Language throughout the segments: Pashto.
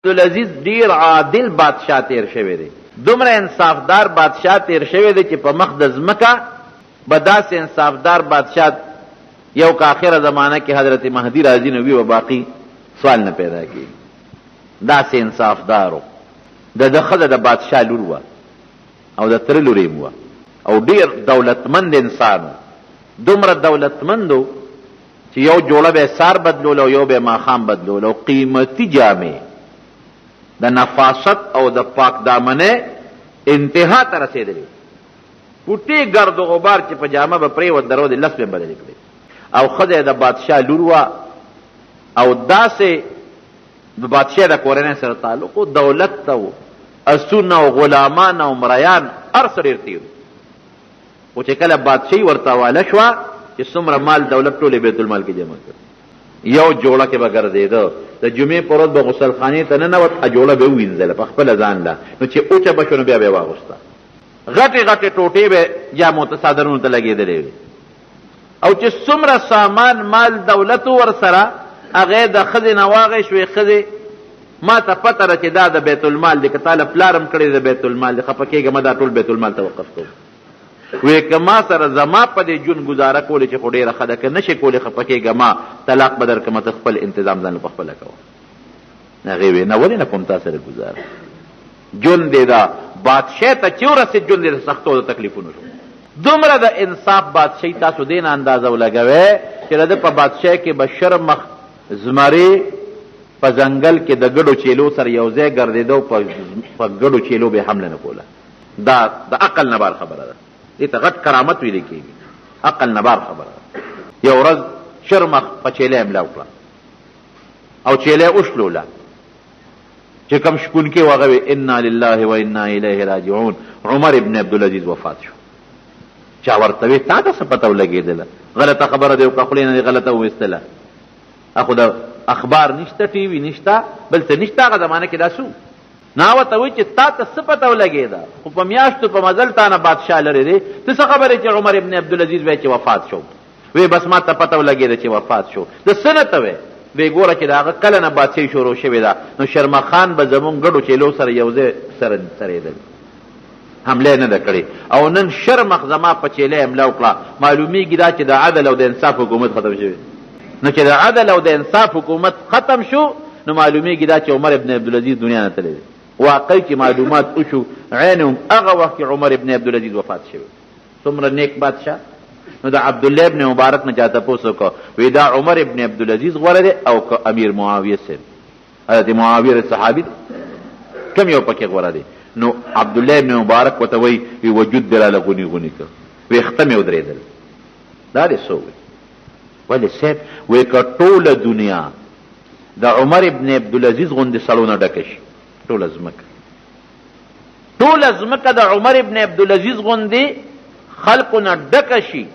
عبدالعزیز ډیر عادل بادشاه تیر شوی دی، دومره انصافدار بادشاه تیر شوی دی چې په مخ د ځمکه به داسې انصافدار بادشاه یو که اخره زمانه کې حضرت مهدي راځي نو وي به باقي سوال نه پیدا کیږي. داسې انصافدار و. د ده ښځه د بادشاه لور وه او د تره لور یې هم وه او ډیر دولتمند انسان و، دومره دولتمند و چې یو جوړه به یې سهار بدلوله او یو به یې ماښام بدلوله او قیمتي جامې د نفاست او د پاک دامنۍ انتها ته رسېدلې وې. پوټې ګرد و غبار چې په جامه به پرېوت دروازې لس به یې بدلې کړې او ښځه یې د بادشاه لور وه او داسې د بادشاه د کورنۍ سره تعلق و، دولت ته و، اسونه او غلامان او مریان هر څه ډېر تېر وو. خو چې کله بادشاهي ورته حواله شوه چې څومره مال دولت ټول یې بیت المال کې جمع کړ، یو جوړه کې به ګرځېده، د جمعې پر ورځ به غسلخانې ته ننوت، جوړه به یې ووینځله په خپله ځان له، نو چې اوچه به شوه نو بیا به یې واغوسته. غټې غټې ټوټې به جامو ته څادرونو ته لګېدلې وې او چې څومره سامان مال دولت ورسره هغه د ښځې نه واغې شوې. ښځې ما ته پته ده چې دا د بیت المال دی، که تا له پلار هم کړی د بیت المال دی، خفه کېږه مه، دا ټول بیت المال ته وقف کوم. وې که ما سره زما په دې ژوند ګزاره کولی چې خو ډېره ښه ده، که نه شې کولی خفه کېږه ما، طلاق به درکړم، ته خپل انتظام ځان له په خپله کوه. هغې وې نه ولې نه کوم تا سره ګزاره. ژوند دې دا بادشاه ته چې ورسېد ژوند دې د سختو او د تکلیفونو شو. دومره د انصاف بادشاهي تاسو دې نه اندازه ولګوئ چې د ده په بادشاهي کې به شرمخ زمری په ځنګل کې د ګډو چیلو سره یو ځای ګرځېده او په ګډو چیلو به حمله نه کوله. دا د عقل نه بار خبره ده، دې ته غټ کرامت ویل کېږي، عقل نه بار خبره ده. یو ورځ شرمخ په چیله حمله وکړه او چیله وشلوله، چې کوم شپونکی و هغه وی انا لله و انا الیه راجعون، عمر ابن عبدالعزیز وفات شو. چا ورته وی تا ته څه پته ولګېدله، غلطه خبره دی وکړه، خولې نه دې غلطه وویستله. خو د اخبار نشته، ټي وي نشته، بل څه نشته، هغه زمانه کې دا څه نه ورته وایي چې تا ته څه پته ولګېده، خو په میاشتو په مزل تا نه بادشاه لرې دی، ته څه خبرې چې عمر ابن عبدالعزیز وایي چې وفات شو؟ وی بس ما ته پته ولګېده چې وفات شو. د څه نه ته وې؟ وی ګوره چې د هغه کله نه بادشاهي شروع شوې ده، نو شرمخ خان به زمونږ ګډو چیلو سره یو ځای سره څرېدل، حمله نه ده کړې، او نن شرمخ زما په چیله حمله وکړه، معلومیږي دا چې د عدل او د انصاف حکومت ختم شوی. نو چې د عدل او د انصاف حکومت ختم شو نو معلومیږي دا چې عمر ابن عبدالعزیز دنیا نه تللی دی. واقعي چې معلومات وشو عین هم هغه وخت کې عمر ابن عبدالعزیز وفات شوی. څومره نیک بادشاه. نو د عبدالله ابن مبارک نه چا تپوس وکړ، وی دا عمر ابن عبدالعزیز غوره دی او که امیر معاویه صاحب؟ حضرت معاویه صحابي دی، کوم یو پکې غوره دی؟ نو عبدالله ابن مبارک ورته وایي، وی وجود دې راله غوني غوني کړ، ویښته مې ودرېدل. دا دې څه وویل؟ ولې صاحب؟ وی که ټوله دنیا د عمر ابن عبدالعزیز غوندې سړو نه ډکه شي، ټوله ځمکه، ټوله ځمکه د عمر ابن عبدالعزیز غوندې خلکو نه ډکه شي،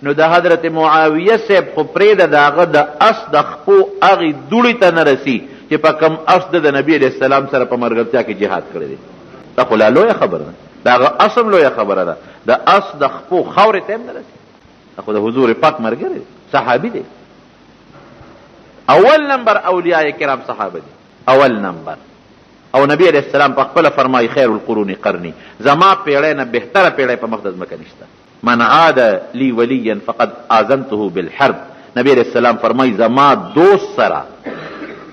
نو د حضرت معاویه صاحب خو پرېږده، د هغه د اس د خپو هغې دوړې ته نه رسي چې په کوم اس ده د نبي علیه السلام سره په ملګرتیا کې جهاد کړی دی. دا خو لا لویه خبره ده، د هغه اس هم لویه خبره ده، د اس د خپو خاورې ته هم نه رسي. دا خو د حضور پاک ملګری دی، صحابي دی. اول نمبر اولیاء کرام صحابه دي، اول نمبر. او نبی علیه السلام په خپله فرمایي خیر القرون قرني، زما پیړۍ نه بهتره پیړۍ په مخ د ځمکه نشته. من عاد لی ولیا فقد آذنته بالحرب، نبی علیه السلام فرمایي زما دوست سره،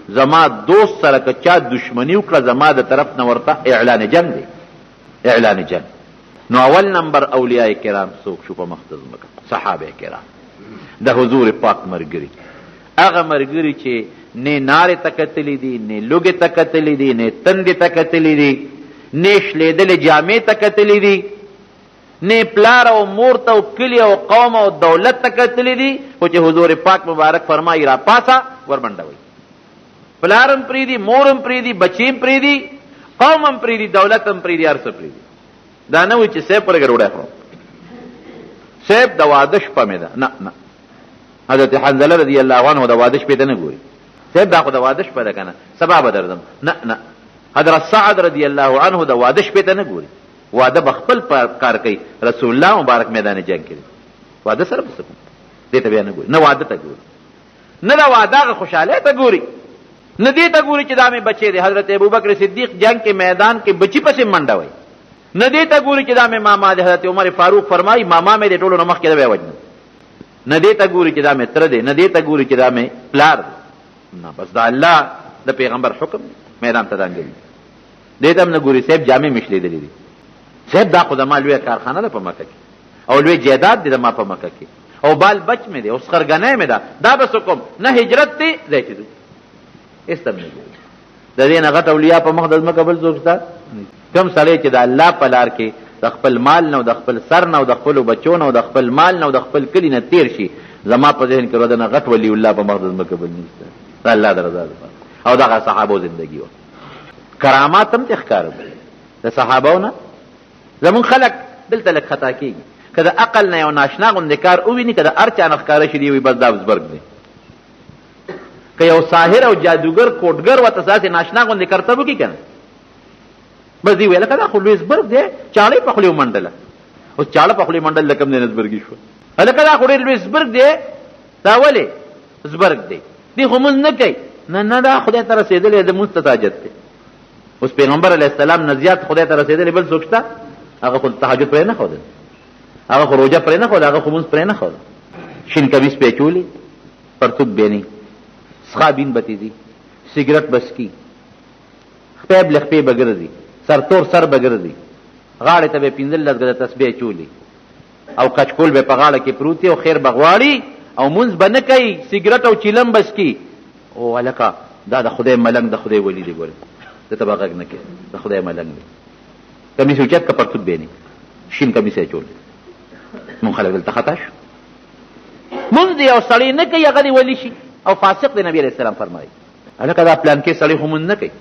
زما دوست سره که چا دشمنی وکړه زما د طرف نه ورته اعلان جنگ دی، اعلان جنگ. نو اول نمبر اولیاء کرام څوک شو په مخ د ځمکه؟ صحابه کرام، د حضور پاک مرګري، هغه مرګري چې نه نارې ته کتلي دي، نه لوږې ته کتلي دي، نه تندې ته کتلي دي، نه شلېدلې جامې ته کتلي دي، نه پلار او مور ته او کلي او قوم او دولت ته کتلي دي، خو چې حضور پاک مبارک فرمایي را پاڅه ورمنډه وایي. پلار هم پرېږدي، مور هم پرېږدي، بچي هم پرېږدي، قوم هم پرېږدي، دولت هم پرېږدي، هر څه پرېږدي. دا نه وایي چې صاحب ورګه ډوډۍ خورم، صاحب د واده شپه مې ده، نه نه، حضرت حنظله رضی الله عنه د واده شپې ته نه ګوري، صاحب دا خو د واده شپه ده که نه، سبا به درځم، نه نه. حضرت سعد رضی الله عنه د واده شپې ته نه ګوري، واده به خپل کار کوي، رسول الله مبارک میدان جنگ کې دی، واده سره به څه کوم، دې ته بیا نه ګوري، نه واده ته ګوري، نه د واده هغه خوشحالۍ ته ګوري. نه دې ته ګوري چې دا مې بچی دی. حضرت ابوبکر صدیق جنګ کې میدان کې بچی پسې منډه وایي. نه دې ته ګوري چې دا مې ماما دی. حضرت عمر فاروق فرمایي ماما مې د ټولو نه مخکې دی وژنم. نه دې ته ګوري چې دا مې تره دی، نه دې ته ګوري چې دا مې پلار دی. نه، بس دا الله د پیغمبر حکم دی، میدان ته دانګلي. دې ته هم نه ګوري صاحب جامې مې شلېدلې دي، صاحب دا خو زما لویه کارخانه ده په مکه کې او لوی جایداد دی زما په مکه کې او بال بچ مې دی او سخرګنۍ مې ده، دا به څه کوم؟ نه هجرت دی ځای چې ځو هېڅ ته هم نه ګوري. د دې نه غټ اولیا په مخ د ځمکه بل څوک شته؟ کوم سړی چې د الله په لار کې د خپل مال نه او د خپل سر نه او د خپلو بچو نه او د خپل مال نه او د خپل کلي نه تېر شي، زما په ذهن کې د نه غټ ولی الله په مخ د ځمکه بل نشته، د الله د رضا لپاره. او دغه صحابو زندګي وه، کرامات هم ترې ښکاره دي د صحابو نه. زمونږ خلک دلته لږ خطا کېږي، که د عقل نه یو ناشنا غوندې کار وویني، که د هر چا نه ښکاره شي، دی وایي بس دا زبرګ دی. که یو ساحر او جادوګر کوټګر ورته داسې ناشنا غوندې کرتب وکړي که نه، بس دی ویل لکه دا خو لوی زبرګ دی، چاړه یې په خولې ومنډله. اوس چاړه په خولې منډل د کوم ځای نه زبرګي شوه؟ هلکه دا خو ډېر لوی زبرګ دی، دا ولې زبرګ دی؟ دی خو مونځ نه کوي. نه نه، دا خدای ته رسېدلی د مونځ ته حاجت دی. اوس پیغمبر علیه السلام نه زیات خدای ته رسېدلی بل څوک شته؟ هغه خو تهجد پرې نه ښودل، هغه خو روژه پرې نه ښوده، هغه خو مونځ پرې نه ښوده. شین کمیس پې اچولی، پرتوګ بې نه، څښا بین به تېزي، سګرټ به څکي، خپې له خپې به ګرځي، سرتور سر به ګرځي، غاړې ته به یې 15 ګزه تسبیح اچولي او کچکول به په غاړه کې پروت او خیر به غواړي او مونځ به نه کوي، سګرټ او چیلم به څکي. او هلکه دا د خدای ملنګ، د خدای ولي دی، ګوره ده ته به غږ نه کوې، د خدای ملنګ دی. کمیس یې اوچت که پرتوګ به یې نه، شین کمیس یې اچولی. مونږ خلک دلته خطا شو. مونځ دې یو سړی نه کوي، هغه دې ولي شي او فاسق دی. نبي علیه السلام فرمایي هلکه دا پلانکې سړی خو مونځ نه کوي.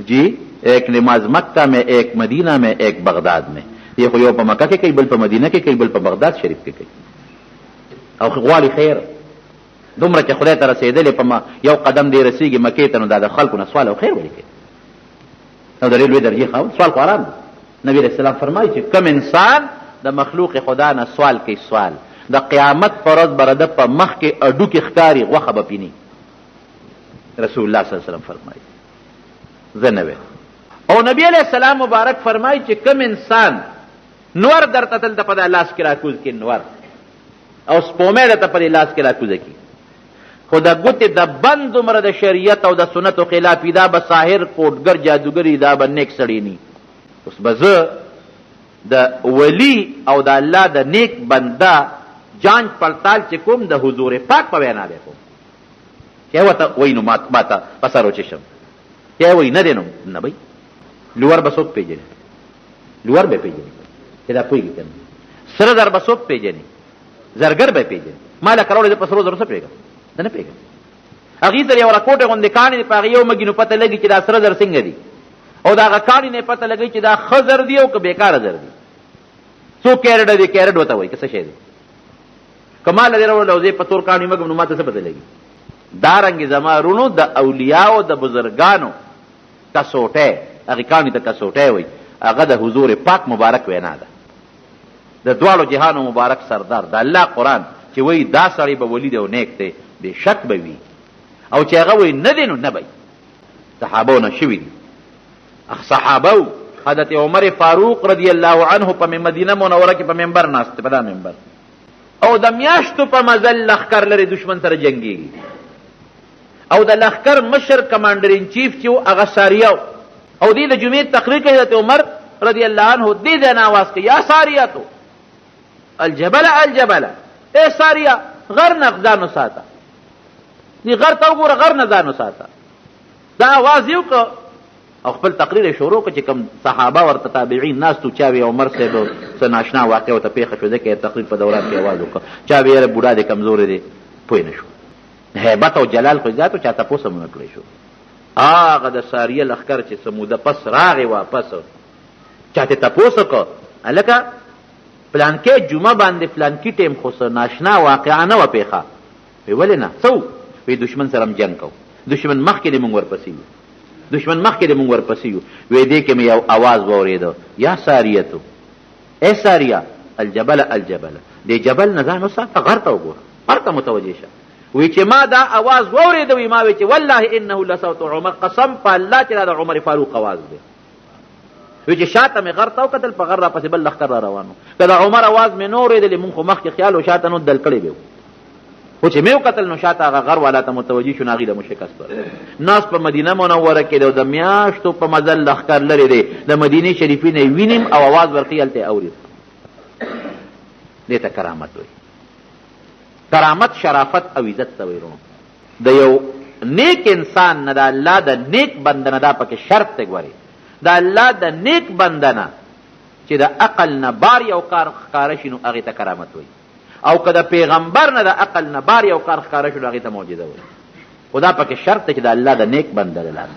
جی ایک نماز مکه میں، ایک مدینہ میں، ایک بغداد میں. دی خو یو په مکه کې کوي، بل په مدینه کې کوي، بل په بغداد شریف کې کوي. او غواړي خیر دومره چې خدای ته رسېدلی په ما یو قدم دی رسېږي مکې ته، نو دا د خلکو نه سوال او خیر ولې کوي؟ نو د ډېر لوی درجې خاوند، سوال خو حرام دی. نبی علیه السلام فرمایي چې کوم انسان د مخلوق خدا نه سوال کوي، سوال د قیامت پر ورځ به د په مخ کې هډوکي ښکاري، غوښه به پیني. رسول الله صلی الله علیه وسلم فرمایي زه نه ویم. او نبی علیه السلام مبارک فرمایي چې کوم انسان نور درته دلته په دا لاس کې راکوز کړي، نور او سپومې درته په دې لاس کې راکوزه کړي، خو د ګوتې د بند دومره د شریعت او د سنتو خلاف وي، دا به ساحر، کوټګر، جادوګر وي، دا به نیک سړی نه. اوس به زه د ولی او د الله د نیک بنده جانچ پړتال چې کوم د حضور پاک په وینا به کوم، چې ورته وایي نو ما ته په سر وچې شم، چې وایي نه دی نو نه به لور به څوک پېژني؟ لور به پېژني چې دا پوهېږي که نه. سره زر به څوک پېژني؟ زرګر به پېژني. ما لکه راوړی زه په سرو زرو څه پوهېږم؟ زه نه پوهېږم. هغې سره یو رکوټی غوندې کاڼي دی، په هغې یو مږي نو پته لګي چې دا سره زر څنګه دي، او د هغه کاڼي نه یې پته لګوي چې دا ښه زر دي او که بېکاره زر دي. څو کیرډ دی، کیرډ ورته وایي که څه شی دی. که ما له دې راوړل او زه په تور کاڼي مږم نو ما ته څه پته لګي؟ دارنګې زما وروڼو د اولیاو د بزرګانو کسوټی، هغې کاڼي ته کسوټی وایي، هغه د حضور پاک مبارک وینا ده. د دواړو جهانو مبارک سردار د الله قرآن چې وایي دا سړی به ولي دی او نیک دی، بېشک به وي، او چې هغه وایي نه دی نو نه به وي. صحابو نه شوي دي. صحابه حضرت عمر فاروق رضی الله عنه په مدینه منوره کې په منبر ناست دی، په دا منبر، او د میاشتو په مزل لښکر لري دښمن سره جنګېږي، او د لښکر مشر کمانډر ان چیف چې و هغه ساریه و، او دی د جمعې تقریر کوي. حضرت عمر رضی الله عنه دې ځای نه اواز کوي، یا ساریه تو الجبل الجبل، ای ساریه غر نه ځان وساته، دې غر ته وګوره، غر نه ځان وساته. دا اواز یې وکړ او خپل تقریر یې شروع کړ چې کوم صحابه ورته تابعین ناست وو، چا وی عمر صاحب څه ناشنا واقع ورته پېښه شوه، ځکه یې تقریر په دوران کې اواز وکړ، چا وی یاره بوډا دی کمزوری دی، پوه نه شو. هیبت او جلال خو زیات و، چا تپوس هم ونه کړی شو. هغه د ساریه لښکر چې څه موده پس راغی واپس، چا ترې تپوس وکړ، هلکه پلانکې جمعه باندې فلانکي ټیم خو څه ناشنا واقعه نه وه پېښه. وی ولې نه، څه وو؟ وی دښمن سره هم جنګ کوو، دښمن مخکې دی مونږ ورپسې یو، دښمن مخکې دی مونږ ورپسې یو. وی دې کې مې یو اواز واورېده، یا ساریتو، ای ساریه، الجبل الجبل، دې جبل نه ځان وساته، غر ته وګوره، غر ته متوجه شه. وی چې ما دا اواز واورېده، وی ما وی چې والله انه لصوت عمر، قسم په الله چې دا د عمر فاروق اواز دی. وی چې شاته مې غر ته وکتل، په غر راپسې بل لښکر را روان و. که د عمر اواز مې نه اورېدلی، مونږ خو مخکې خیال و شاته نو دل کړی به و، خو چې مې وکتل نو شاته هغه غر والا ته متوجه شو، نو هغوی له مو شکست ورکړ. ناست په مدینه منوره کې دی او د میاشتو په مزل لښکر لرې دی، د مدینې شریفې نه یې وینم او اواز ورکوي، هلته یې اوري. دې ته کرامت وایي. کرامت شرافت او عزت ته وایي. وروڼو، د یو نیک انسان نه، د الله د نیک بنده نه دا پکې شرط دی. ګورې، د الله د نیک بنده نه چې د عقل نه بار یو کار ښکاره شي نو هغې ته کرامت وایي، او که د پیغمبر نه د عقل نه بار یو کار ښکاره شي نو هغې ته معجزه وایي. خو دا پکې شرط دی چې د الله د نیک بنده د لاس،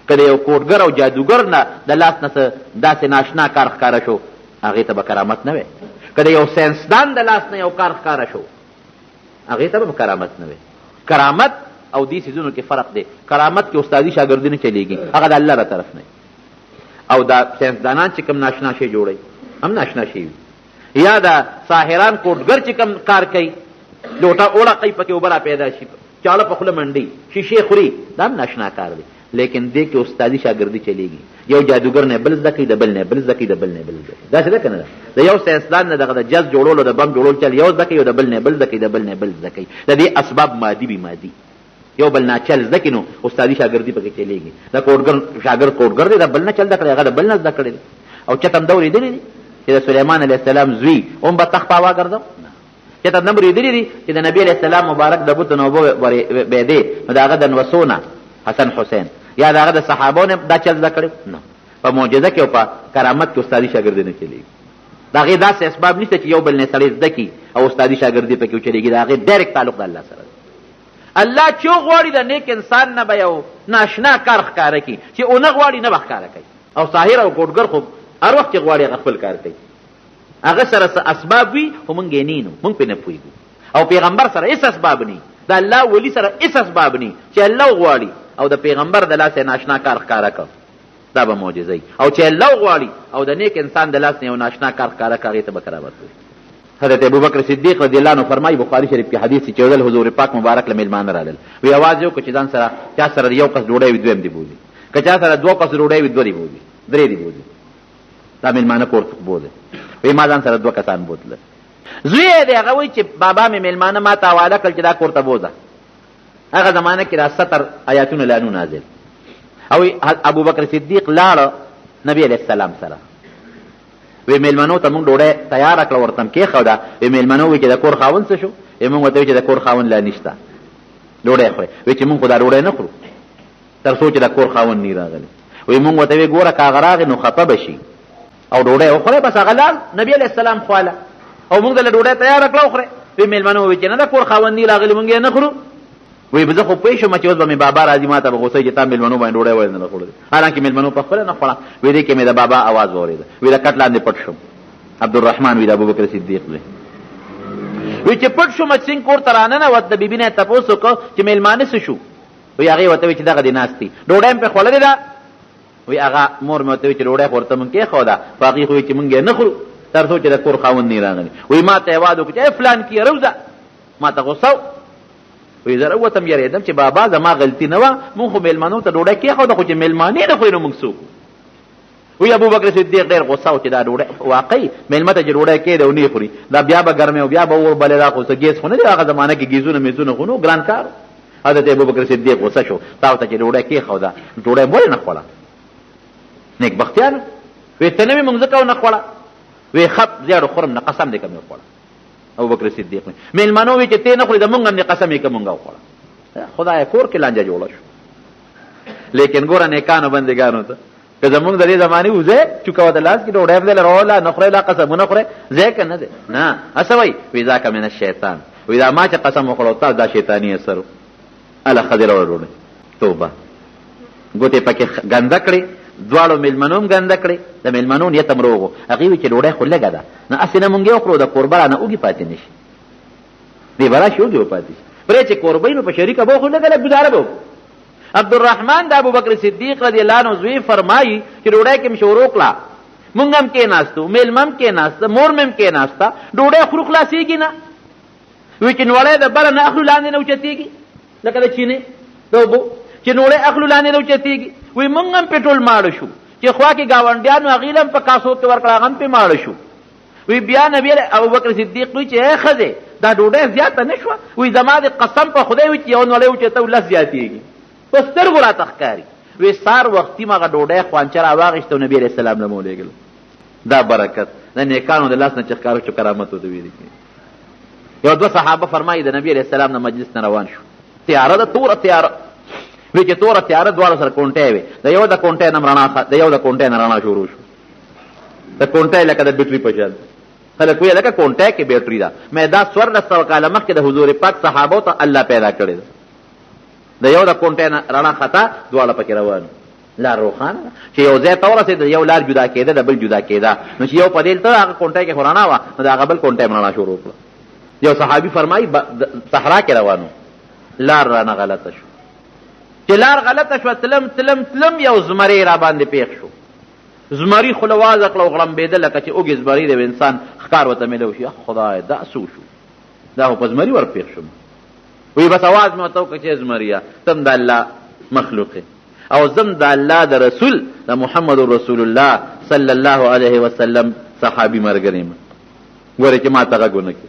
که د یو کوټګر او جادوګر نه د لاس نه څه داسې ناشنا کار ښکاره شو هغې ته به کرامت نه وی، که د یو ساینسدان د لاس نه یو کار ښکاره شو هغې ته به کرامت نه وی. کرامت او دې څیزونو کې فرق دی. کرامت کې استادي شاګردي نه چلیږي، هغه د الله له طرف نه. او دا ساینسدانان چې کوم ناشنا شی جوړوي هم ناشنا شی وي، یا دا ساحران کوټګر چې کوم کار کوي، لوټه اوړه کوي، پکې اوبه را پیدا شي، چاړه په خوله منډي، شیشې خوري، دا هم ناشنا کار دی. لیکن دې کې استادي شاګردي چلیږي، یو جادوګر نه بل زده کوي، د بل نه بل زده کوي، د بل نه بل زده کوي. داسې ده که نه ده؟ د یو ساینسدان نه دغه د جز جوړولو، د بم جوړولو چل یو زده کوي، او د بل نه بل زده کوي، د بل نه بل زده کوي. د دې اسباب مادي وي، مادي یو بل نه چل زده کړي نو استادي شاګردي پکې چلیږي. د کوټګر شاګرد کوټګر دی، د بل نه چل زده کړی، هغه د بل نه زده کړی دی. او چېرته هم دا اورېدلي دي چې د سلیمان علیه السلام زوی هم به تخت په هوا ګرځاو؟ چېرته هم اورېدلي دي چې د نبي علیه السلام مبارک د بوتو نه اوبه بهېدې نو د هغه د نوسو نه حسن حسین یا د هغه د صحابو نه دا چل زده کړی؟ نه. په معجزه کې او په کرامت کې استادي شاګردي نه چلېږي. د هغې داسې اسباب نشته چې یو بل نه سړی زده کړي او استادي شاګردي پکې وچلېږي. د هغې ډایرکټ تعلق د الله سره دی. الله چې وغواړي د نیک انسان نه به یو ناشنا کار ښکاره کړي، چې ونه غواړي نه به ښکاره کوي. او ساحر او کوټګر خو هر وخت چې غواړي هغه خپل کار کوي، هغه سره څه اسباب وي خو مونږ یې نه وینو، مونږ پرې نه پوهېږو. او پیغمبر سره هېڅ اسباب نه، د الله ولي سره هېڅ اسباب نه، چې الله وغواړي او د پیغمبر د لاسه یې ناشنا کار ښکاره کړ، دا به معجزه وي. او چې الله وغواړي او د نیک انسان د لاس نه یو ناشنا کار ښکاره کړ، هغې ته به کرامت وي. حضرت ابوبکر صدیق رضی الله عنه فرمایي، بخاري شریف کې حدیث چې یو ځل حضور پاک مبارک له مېلمانه رالل، وی اواز یې وکړ چې ځان سره چا سره یو کس ډوډۍ وي دویم دې بوځي، که چا سره دوه کس ډوډۍ وي دوه دې بوځي، درې دې بوځي، دا مېلمانه کور ته بوځي. وی ما ځان سره دوه کسان بوتله، زوی یې دی هغه وایي چې بابا مې مېلمانه ما ته حواله کړل چې دا کور ته بوځه. هغه زمانه کې دا ستر آیاتونه لا نو نازل، او ابوبکر صدیق لاړ نبی علیه السلام سره، وی میلمنو ته مونږ ډوډۍ تیاره کړه ورته هم کېښوده. وی میلمنو وی چې د کور خاوند څه شو؟ وی مونږ ورته وی چې د کور خاوند لا نشته، ډوډۍ خوري. وی چې مونږ خو دا ډوډۍ نه خورو تر څو چې د کور خاوند نه راغلی. وی مونږ ورته وی ګوره که هغه راغی نو خفه به شي او ډوډۍ وخورئ. بس هغه لاړ نبي علیه السلام خواله او مونږ دله ډوډۍ تیاره کړه وخورئ. وی میلمنو وی چې نه د کور خاوند نه راغلی مونږ یې نه خورو. وی زه خو پوه شوم چې اوس به مې بابا راځي ما ته به غوسه چې تا مېلمنو باندې ډوډۍ ولې نه ده خوړلې، حالانکه مېلمنو په خپله نه خوړه. وی دې کې مې د بابا اواز واورېده، وی د کټ لاندې پټ شوم. عبدالرحمن وی د ابوبکر صدیق دی. وی چې پټ شوم چې څنګه کور ته راننوت، د بیبي نه یې تپوس وکړ چې مېلمانه څه شو؟ وی هغې ورته وی چې دغه دې ناست دي، ډوډۍ مې پرې خوړلې ده. وی هغه مور مې ورته وی چې ډوډۍ خو ورته مونږ کېښوده، خو هغې خو وی چې مونږ یې نه خورو تر څو چې د کور خاوند نه راغلی. وی ما ته یې وعده وکړه چې ای فلانکیه راوځه، ما ته غوسه وی زه راووتم یریدم چې بابا زما غلطي نه وه، مونږ خو میلمنو ته ډوډۍ کېښوده، خو چې میلمانې نه خوري نو مونږ څه وکړو؟ وی ابوبکر صدیق ډېر غوسه و چې دا ډوډۍ واقعي میلمه ته چې ډوډۍ کېږدي او نه خوري، دا بیا به ګرمې او بیا به اور بلې، دا خو څه ګیس خو نه دی، هغه زمانه کې ګیسونه میسونه خو نو ګران کار. حضرت ابوبکر صدیق غوسه شو، تا ورته چې ډوډۍ کېښوده ډوډۍ مو ولې نه خوړه؟ نېکبختیانو وی ته نه وې مونږ ځکه ونه خوړه. وی خپ زیاړو خورم نه، قسم دې که مې وخوړه. ابوبکر صدیق میلمنو وی چې ته نه خورې زمونږ هم دې قسم یې که مونږ وخوړه. خدای کور کې لانجه جوړه شو. لیکن ګوره نیکانو بندګانو ته که زمونږ د دې زمانې وځی چوکه ورته لاس کې ډوډۍ هم دی راوړله نه خورې لا قسمونه خورې ځای که نه دی نه هسه وایي وي ذاک من الشیطان، وي دا ما چې قسم وخوړو تاسو دا شیطاني اثر و. هله ښځې راوړه ډوډۍ، توبه ګوتې پکې ګنده کړې، دواړو میلمنو هم ګنده کړې، د میلمنو نیت هم روغ و. هغې وی چې ډوډۍ خو لږه ده نو هسې نه مونږ یې وخورو د کوربه رانه اوږي پاتې نه شي، دی به راشي اوږي به پاتې شي، پرې چې کوربه وي نو په شریکه به وخورو، لږه لږ ګزاره به وکړو. عبدالرحمن د ابوبکر صدیق رضی الله عنه زوی فرمایي چې ډوډۍ کې مې شروع کړه، مونږ هم کېناستو، میلمه هم کېناسته، مور مې هم کېناسته، ډوډۍ خورو خلاصېږي نه. وی چې نوړی د بره نه اخلو لاندې نه اوچتېږي، لکه د چینې د اوبو چې نوړی اخلو لاندې نه اوچتېږي. وی مونږ هم پرې ټول ماړه شو، چې خوا کې ګاونډیانو هغوی له هم په کاسو کې ورکړه، هغه هم پرې ماړه شو. وی بیا نبی ابوبکر صدیق وی چې ای ښځې دا ډوډۍ زیاته نه شوه؟ وی زما د قسم په خدای وی چې یو نوړی اوچته لس زیاتېږي، په سترګو راته ښکاري. وی سار وختي مغه ډوډۍ خوانچه راواغېسته او نبی علیه السلام له مو ولېږله. دا برکت د نیکانو د لاس نه چې ښکاره شو کرامت ورته ویل کېږي. یو دوه صحابه فرمایي د نبی علیه السلام د مجلس نه روان شو، تیاره ده، توره تیاره. وی چې توره تیاره دواړو سره کونټی وي، د یو د کونټی نه رڼا، د یو د کونټی نه رڼا شروع شو. د کونټی لکه د بیټري په شان، خلک وایي لکه کونټی کې بیټري ده. مې دا 1400 کاله مخکې د حضور پاک صحابو ته الله پیدا کړې ده. د یو د کونټې نه رڼا خطا، دواړه پکې روان، لار روښانه ده. چې یو ځای ته ورسېده یو لار جدا کېده د بل جدا کېده، نو چې یو په دې ته هغه کونټې کې خو رڼا وه، نو د هغه بل کونټې هم رڼا شروع کړه. یو صحابي فرمایي صحرا کې روانو، لار رانه غلطه شو. چې لار غلطه شوه تلم تلم تلم، یو زمری را باندې پېښ شو. زمری خوله وازه کړه او غړمبېده لکه چې اوږې زمری دی، انسان ښکار ورته میلو شي. خدای دا څه وشو، دا خو په زمري ور پېښ شوم. وی بس اواز مې ورته وکړ چې زمریه ته هم د الله مخلوق او زم د الله د رسول د محمد رسول الله صلی الله علیه وسلم صحابي مرګری یم، ګوره چې ما ته غږ ونه کړي.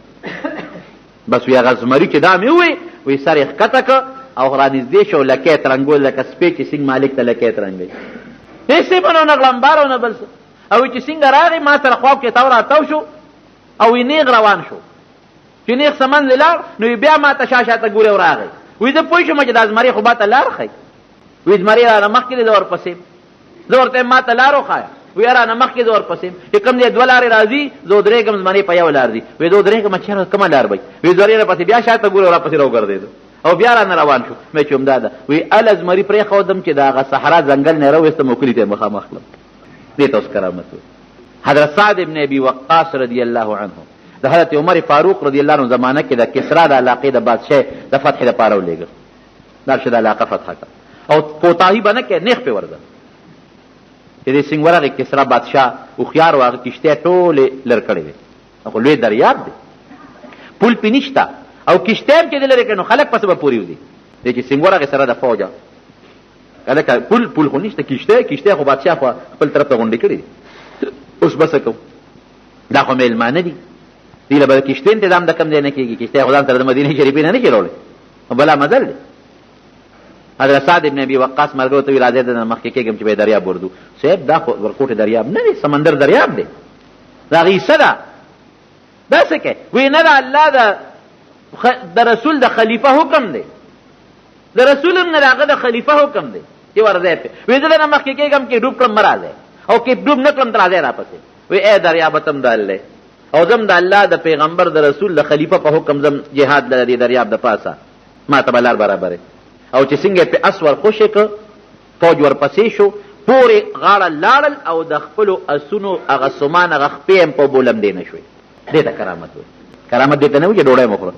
بس وی هغه زمري چې دا مې ووی، وی سر یې ښکته کړ او رانږدې شو، لکۍ ترنګول لکه سپی چې څنګه مالک ته لکۍ ترنګوي، هېڅ یې نه غړمبار او نه بل څه. او چې څنګه راغی ما سره خواو کې تاو راتاو شو او وی نېغ روان شو. چې نېغ څه منځ لاړ نو بیا ما ته شا شاته ګوري او راغی. وی زه پوه شوم چې دا زمری خو ما ته لار ښیي. وی زمری رانه مخکې دی، زه ورپسې یم. زه ورته وایم ما ته لار وښایه. وی رانه مخکې زه ورپسې یم. چې کوم ځای دوه لارې راځي زه ودرېږم، زمری په یو لار ځي. وی زه ودرېږم چې کومه لار به وي. وی زمری راپسې بیا شاته ګوري او راپسې راوګرځېده او بیا رانه روان شو. مې چې همدا ده. وی هله زمري پرېښودم چې د هغه صحرا ځنګل نه یې راویستم او کلي ته یې مخامخ کړم. دې ته اوس کرامت وایي. حضرت سعد ابن ابي وقاص رضی الله عنه د حضرت عمر فاروق رضی الله عنه زمانه کې د کسرا د علاقې د بادشاه د فتح لپاره ولېږه، لاړ شه د علاقه فتح کړه او کوتاهي به نه کوې، نېغ پرې ورځه. چې دې څنګه ورغی کسرا بادشاه هوښیار و، هغه کښتۍ ټولې لر کړې وې، خو لوی دریاب دی، پول پې نشته او کښتۍ هم چې دې لرې کړې نو خلک په څه به پورې وځي. دی چې څنګه ورغی سره د فوجه هلکه پول پول خو نشته، کښتۍ کښتۍ خو بادشاه خو خپل طرف ته غونډې کړې دي، اوس به څه کوو، دا خو مېلمانه دي، دوی له به د کښتۍ انتظام د کوم ځای نه کېږي، کښتۍ خو ځان سره د مدینې شریفې نه نه شي راوړی، بلا مزل دی. حضرت سعد ابن ابي وقاص ملګرو ته ویل راځئ دننه مخکې کېږم چې به دریاب ورځو. صاحب دا خو ورکوټې دریاب نه دی، سمندر دریاب دی، دا هغه حصه ده، دا څه کوې؟ وایي نه، د الله د رسول د خلیفه حکم دی، د رسول هم نه د هغه د خلیفه حکم دی چې ورځی پرې. وایي زه درنه مخکې کېږم، کې ډوب کړم مه راځئ او کې ډوب نه کړم ته راځئ راپسې. وایي ای دریابه ته هم د الله او زه هم د الله د پیغمبر د رسول د خلیفه په حکم ځم جهاد له دې دریاب د پاسه، ما ته به لار برابرې. او چې څنګه یې پرې اس ور خوشې کړ، فوج ورپسې شو، پورې غاړه لاړل او د خپلو اسونو هغه سومان هغه خپې هم په اوبو لمدې نه شوې. دې ته کرامت وایي. کرامت دې ته نه وایي چې ډوډۍ مو خوره،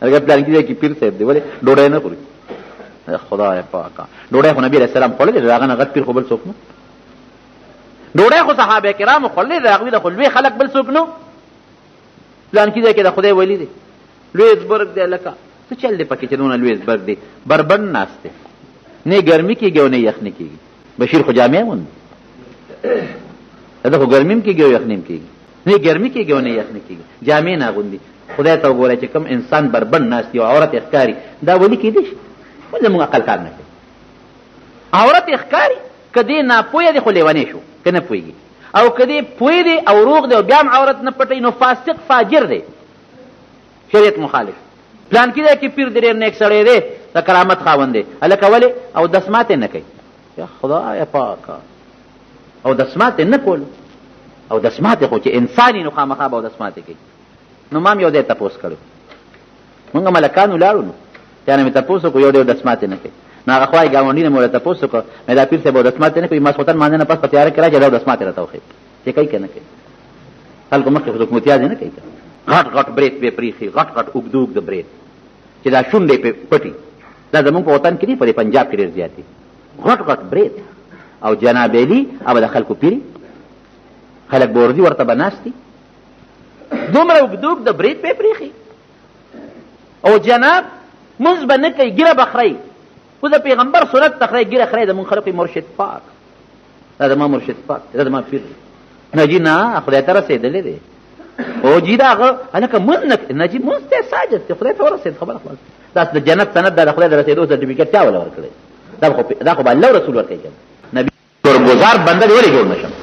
هغه پلان کې ځای کې پیر صاحب دی ولې ډوډۍ نه خوري. خدای پاکه ډوډۍ خو نبی علیه السلام خوړلې ده، د هغه نه غټ پیر خو بل څوک نه. ډوډۍ خو صحابه کرامو خوړلې ده، هغوی د خو لوی خلک بل څوک نه. پلان کې ځای کې د خدای ولي دی، لوی زبرګ دی، لکه څه چل دی پکې چې دونه لوی زبرګ دی، بربنډ ناست دی، نه ګرمي کېږي او نه یخني کېږي. بشیر خو جامې اغوندي، ده خو ګرمي هم کېږي او یخني هم کېږي، نه ګرمي کېږي او نه یخني کېږي، جامې نه اغوندي. خدای ته وګوره چې کوم انسان بربنډ ناست دی او عورت یې ښکاري، دا ولي کېدای شي؟ ولې زموږ عقل کار نه کوي؟ عورت یې ښکاري، که دی ناپوهه دی خو لیونی شو که نه پوهېږي، او که دی پوه دی او روغ دی او بیا هم عورت نه پټوي نو فاسق فاجر دی، شریعت مخالف. پلان کې ځای کې پیر دی ډېر نیک سړی دی، د کرامت خاوند دی، هلکه ولې اودس ماتې نه کوي؟ یا خدای پاکه، اودس ماتې نه کولو، اودس ماتې خو چې انسان یې نو خامخا به اودس ماتې کوي. نو ما هم یو ځای تپوس کړی، مونږ ملکانو لاړو نو چا نه مې تپوس وکړو، یو دی اودس ماتې نه کوي. نو هغه خوا یې ګاونډي نه مې ورته تپوس وکړ، مې دا پیر صاحب اودس ماتې نه کوي، ماسخوتن لمانځه نه پس په تیاره کې راشه دا اودس ماتې راته وښیي چې کوي که نه کوي. خلکو مخکې خو څوک متیازې نه کوي، غټ غټ برېت به یې پرېښي، غټ غټ اوږده اوږده برېت چې دا شونډې پرې پټي، دا زمونږ په وطن کې دي، په دې پنجاب کې ډېر زیات دي، غټ غټ برېت. او جناب علی هغه د خلکو پیري، خلک به ورځي ورته به ناست دي، دومره اوږده اوږده برېت به یې پرېښي. او جناب مونځ به نه کوي، ږیره به خرئ، خو د پیغمبر سنت ته خرئ، ږیره خرئ، زموږ خلک مرشد پاک، دا زما مرشد پاک دی، دا زما پیر دی. نه جي نه، خدای ته رسېدلی دی. او جي دا هغه هلکه مونځ نه کوي، نه جي مونځ ته ساجد دی، خدای ته ورسېد، خبره خلاص. دا د جنت سند دا د خدای د رسېدو سرټیفیکټ چا وله ورکړی؟ دا خو به الله رسول ورکوي که نه. شکرګزار بنده دې ولې جوړ نشم؟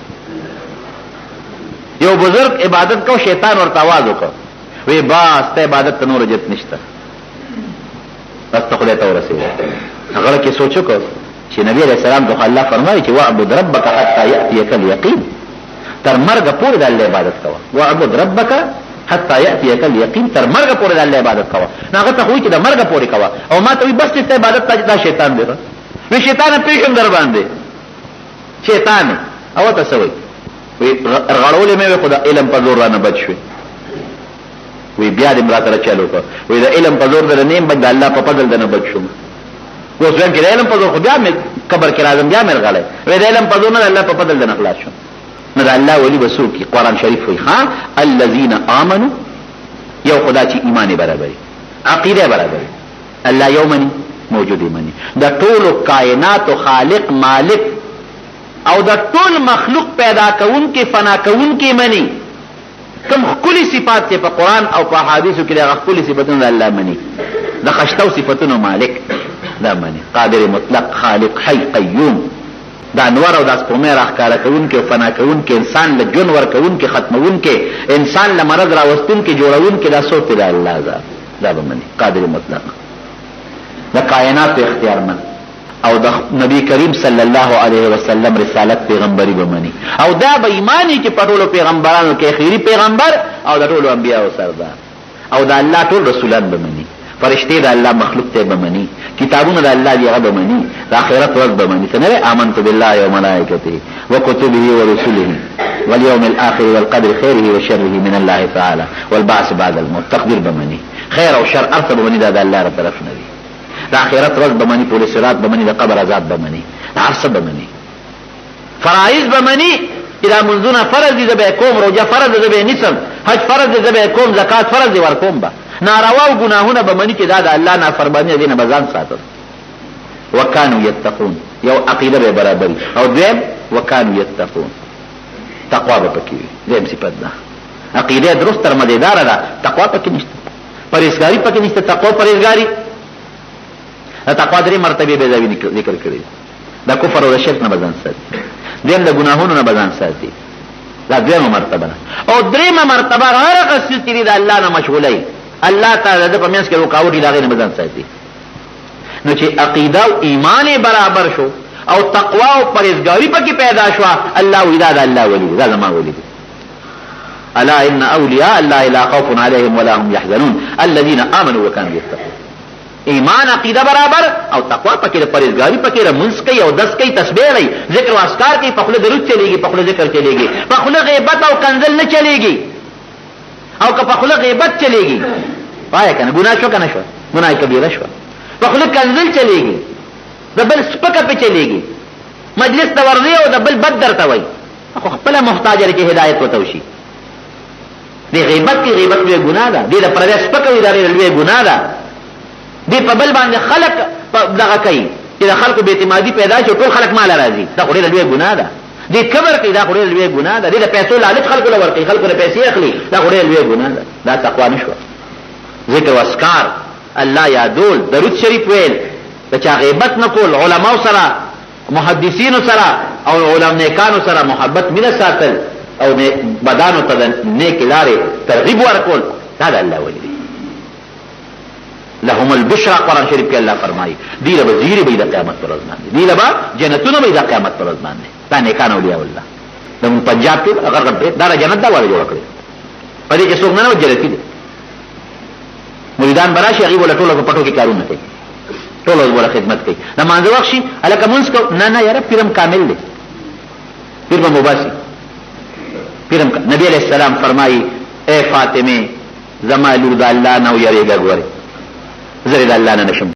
یو بزرګ عبادت کو، شیطان ورته आवाज وکړ، وی باس ته عبادت ته نور حاجت نشته، بس ته خدای ته ورسېږه. هغه کې سوچ وکړ چې نبی علیہ السلام ته الله فرمایي چې واعبد ربک حتی یأتیک الیقین، تر مرګ پورې د الله عبادت کوه. واعبد ربک حتی یأتیک الیقین، تر مرګ پورې د الله عبادت کوه. نو هغه ته خو چې د مرګ پورې کوه، او ما ته وی بس ته عبادت ته، دا شیطان دی. وی شیطان پیشم در باندې شیطان او ته سوی وی رغړولې مې، خو د علم په زور رانه بچ شوې. وی بیا دې را سره چلو کړ، وی د علم په زور در نیم بچ، د الله په فضل دنه بچ شوم. اوس وایم چې د علم په زور خو بیا مې قبر کې راځم، بیا مې رغړی. وی د علم په زور نه، د الله په فضل دنه خلاص شوم. نو د الله ولي به څوک؟ قرآن شریف وایي ها الذین آمنو، یو خدا چې ایمان برابري، عقیده برابري، الله یو مني، موجود مني، د ټولو کائناتو خالق مالک او د ټول مخلوق پیدا کوونکی فنا کوونکی مني. کوم ښکلي صفات چې په قرآن او په احادیثو کې دغه ښکلي صفتونه د الله مني، د خشتو صفتونو مالک دا مني، قادر مطلق، خالق، حی قیوم، د انور او د سپوږمۍ راښکاره کوونکی او فنا کوونکی، انسان له ژوند ورکوونکی، ختموونکی، انسان له مرض راوستونکی، جوړوونکی، دا څوک دی؟ د الله ذات دا به مني، قادر مطلق، د کائناتو اختیارمند، او د نبی کریم صلی الله علیه وسلم رسالت پیغمبري به مني، او دا به ایمان چې په ټولو پیغمبرانو کې اخیری پیغمبر او د ټولو انبیاو سردار، او د الله ټول رسولان به مني، فرشتې د الله مخلوق ته به مني، کتابونه د الله دی هغه به مني، د آخرت ورځ به مني. څنګه؟ آمنت بالله وملائکته وكتبه ورسله واليوم الآخر والقدر خيره وشره من الله تعالى والبعث بعد الموت. تقدیر به مني، خیر او شر هر څه به مني، دا د الله تر طرف نه دي. د آخرت ورځ به مني، پل صراط به مني، د قبر عذاب به مني، هر څه به مني. فرایض به مني چې دا منځونه فرض دي زه به کوم، روژه فرض ده زه به نیسم، حج فرض دی زه به کوم، زکات فرض دی ورکوم به. ناروا او ګناهونه به مني چې دا د الله نافرماني ده، دې نه به ځان ساتم. وکانو یتقون، یو عقیده به برابري، او دویم وکانو یتقون، تقوا به پکې وي. دویم صفت ده، عقیده درست تر مزیداره ده، تقوا پکې نشته، پرهېزګاري پکې نشته. تقوا پرهېزګاري، د تقوا درې مرتبې به ځای ذکر کړي: د کفر او د شرک نه به ځان ساتي، دویم د ګناهونو نه به ځان ساتي، دا دویمه مرتبه ده، او درېیمه مرتبه هر هغه څیز چې د الله نه مشغولوي، الله تعالی د په منځ کې رکاوټ وي، د هغې نه به ځان ساتي. نو چې عقیده او ایمان یې برابر شو او تقوا او پرهېزګاري پکې پیدا شوه، الله وایي دا د الله ولي دی، دا زما ولي دی. الا ان اولیاء الله لا خوف علیهم ولا هم يحزنون الذين آمنوا وكانوا يتقون. ایمان عقیده برابر او تقوا پکې د پرهېزګاري پکې ده، لمونځ کوي او دس کوي، تسبیح لري، ذکر او اذکار کوي، په خوله درود چلېږي، په خوله ذکر چلېږي، په خوله غیبت او کنځل نه چلېږي. او که په خوله غیبت چلېږي، وایه که نه ګناه شوه که نه شوه؟ ګناه کبیره شوه. په خوله کنځل چلېږي، د بل سپکه پې چلېږي، مجلس ته ورځي او د بل بد درته وایي، خو خپله محتاج دی چې هدایت ورته وشي. دې غیبت کې غیبت لویه ګناه ده، دې د پردی سپکه وي، دا ډېره لویه ګناه ده. دې په بل باندې خلک دغه کوي چې د خلکو بې اعتمادي پیدا شي، ټول خلک ماله راځي، دا خو ډېره لویه ګناه ده. دې کبر کوي، دا خو ډېره لویه ګناه ده. دې د پیسو لالچ خلکو له ورکوي، خلکو له پیسې اخلي، دا خو ډېره لویه ګناه ده. دا تقوا نه شوه. ذکر و اذکار، الله یادول، درود شریف ویل، د چا غیبت نه کول، علماو سره، محدثینو سره او علم نیکانو سره محبت مینه ساتل او بدانو ته د نیکې لارې ترغیب ورکول، دا د الله ولي دی. لهم البشرا، قرآن شریف کې الله فرمایي دی له به زیري به د قیامت پر ورځ باندې، دی له به جنتونه به د قیامت پر ورځ باندې. دا نیکان اولیاء الله د پنجاب کې غر غر دا د جنت دا والا جوړ کړی، په دې کې څوک نه نه جنتي دي. مریدان به راشي، هغوی به له ټولو په پټو کې کارونه کوي، ټول ورځ به خدمت کوي. د مانځه وخت شي، هلکه مونځ کو، نه نه یاره پیرم کامل دی، پیر به مباسي پیرم. نبی علیہ السلام فرمایي اے فاطمه زما لور د الله نه ویرېږه، ګورې زه د الله نه نشم.